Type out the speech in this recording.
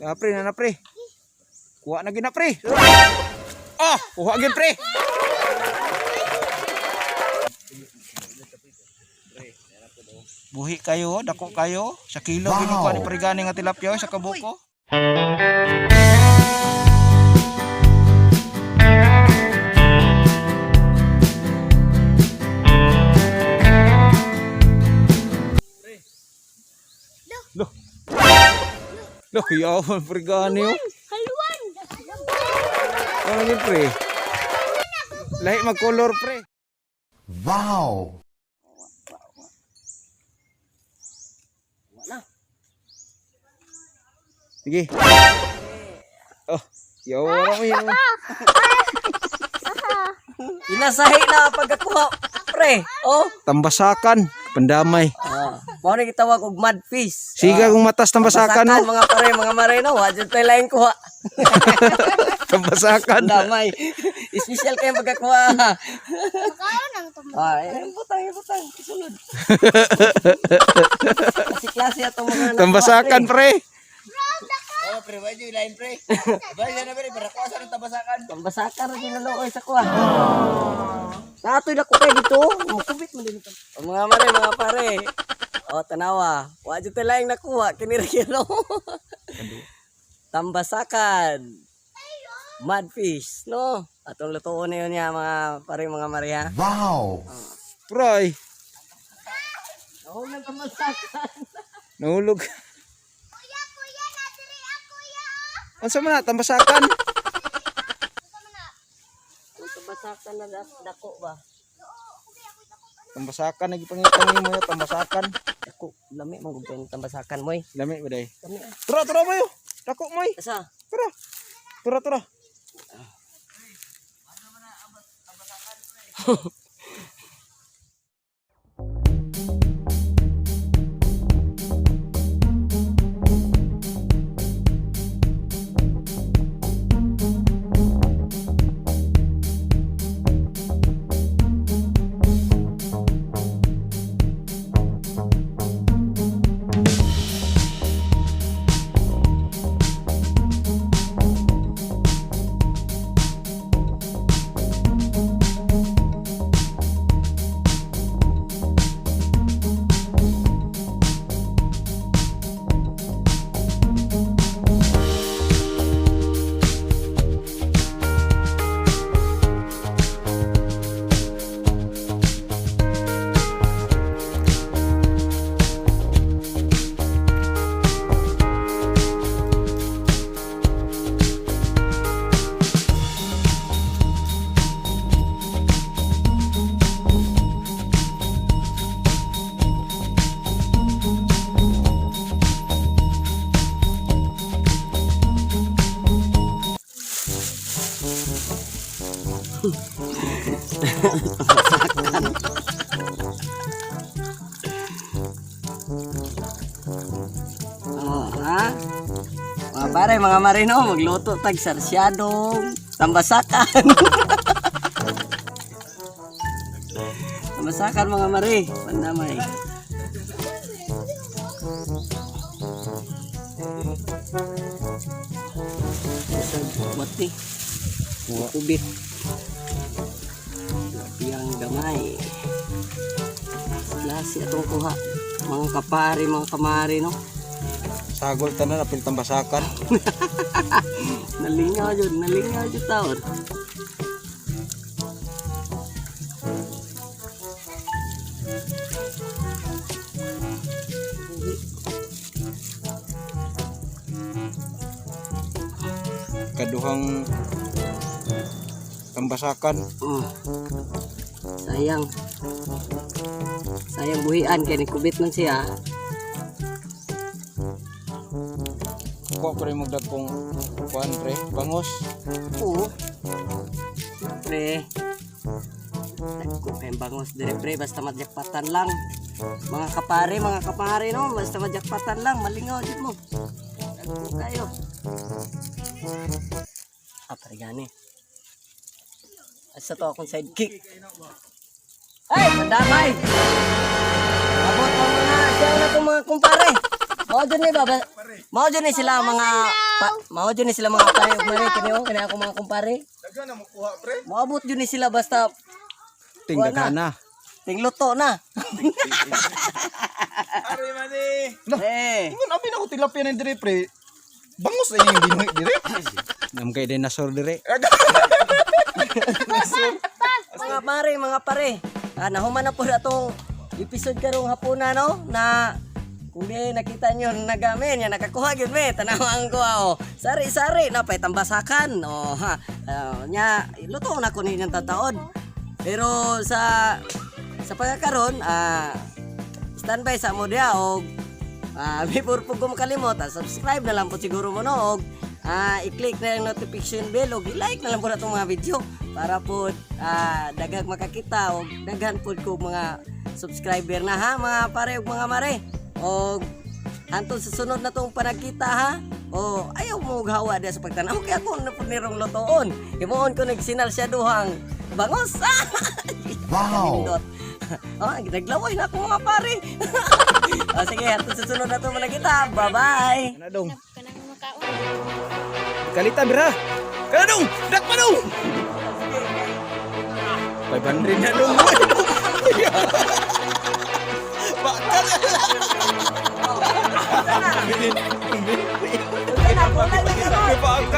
Ah, pre, na pre. Kuha na gina pre. Ah, kuha gin pre. Buhi kayo, dako kayo. Sa kilo wow. Ginukuha ni Parigani nga tilapia oy, sa kabuko. Loh. Loh, kuyawan Parigani oh. Haluan! Ano yun, pre? Lahi magkolor, pre. Wow! Wala. Sige. Oh, yawa mo yun. Inasahi na pagkakuha, pre. Oh. Tambasakan, pandamay. Ah, mao ni gitawag og mad fish. Siga kung matas tambasakan, no? Mga pare, mga mare no, wa jud tay laing kuha. Tambasakan. Damay. Special kayo pagkakuha. Makaon ang tumbang. Ah, eh, butang, butang, isulod. Kasi klase atong mga nakuha, Tambasakan, pre. pre. Oh, pre, why you line, pre? Ba, yan na, pre, para kuha sa ng tabasakan. Tambasakan ra ginalooy sa kuha. Natoy na ko kay dito. Mukubit man din ito. O, mga mare, mga pare. O, tanawa. Wa jud tay laing nakuha kini ra gyud, no? Tambasakan. Mudfish, no? Atong lutuon na yun niya, mga pare, mga mare, ha? Wow! Pre. Nahulog ng tambasakan. Nahulog. Kuya, kuya, nadiri ako, kuya. Unsa man na tambasakan? Ang tambasakan na dako ba? Tambasakan nagipangitang nimo ya tambasakan. Dako, lami mong gugtong tambasakan mo eh. Lami ba day? Lami ah. Tura tura mo yo. Dako mo. Asa? Tura. Tura tura. Oh, ha? Mga pare, mga marino, magluto tag sarsyadong tambasakan. Tambasakan mga mare, pandamay. Mati. Kubit. Yang gamay. Klase atong kuha. Mga kapare, mga kamare, no? Sagol tanan apil tambasakan. Nalingaw yun taon. Kaduhang tambasakan. Oh. Sayang. Sayang buhian kay ni kubit man siya. Kuha pre magdagkong kuan pre, bangos. Oo. Pre. Dagko kay bangos dire pre basta madjakpatan lang. Mga kapare, mga kapare no, basta madjakpatan lang, malingaw jud mo. Dagko kayo. Ah, pare gani. Asa to akong sidekick. Ay, pandamay. Abot ang mga siya na itong mga kumpare. Mao jud ni ba? Mao jud ni sila mga pa, mao jud ni sila mga pare ug mare kini oh, kini ako mga kumpare. Daghan na mo kuha pre. Moabot jud ni sila basta Tingdagan na. tingluto na. Ari mani. Eh. Ingon abi na ko tilapia na dire pre. Bangos na yung ginuhi dire. Nam kay dinosaur dire. Mga pare, mga pare. Ah, nahuman na po na itong episode karong hapuna no na kung di nakita nyo nagamin yan nakakuha gyud me tanaw ang kuha oh sari sari na pay tambasakan oh ha. Ah, nya luto na ko ninyong tataon pero sa pagkakaron standby sa mo diha og before po ko makalimot, subscribe na lang po siguro mo no og i-click na lang notification bell og i-like na lang po na itong mga video para po daghang makakita og daghan po ko mga subscriber na ha mga pare ug mga mare og hantod sa sunod na tong panagkita ha. O ayaw mo og hawa diha sa pagtanaw kay ako na po nirong lutoon himuon ko nagsinal siya duhang bangos. Wow. Kanindot. Oh, naglaway na ako mga pare. Oh, sige, hantod sa sunod na itong managkita. Bye-bye! Kana dong. Kanang makaon. Kalita bira. Kana dong. Dakpa dong. 500 na dong. Bakal. Bakal.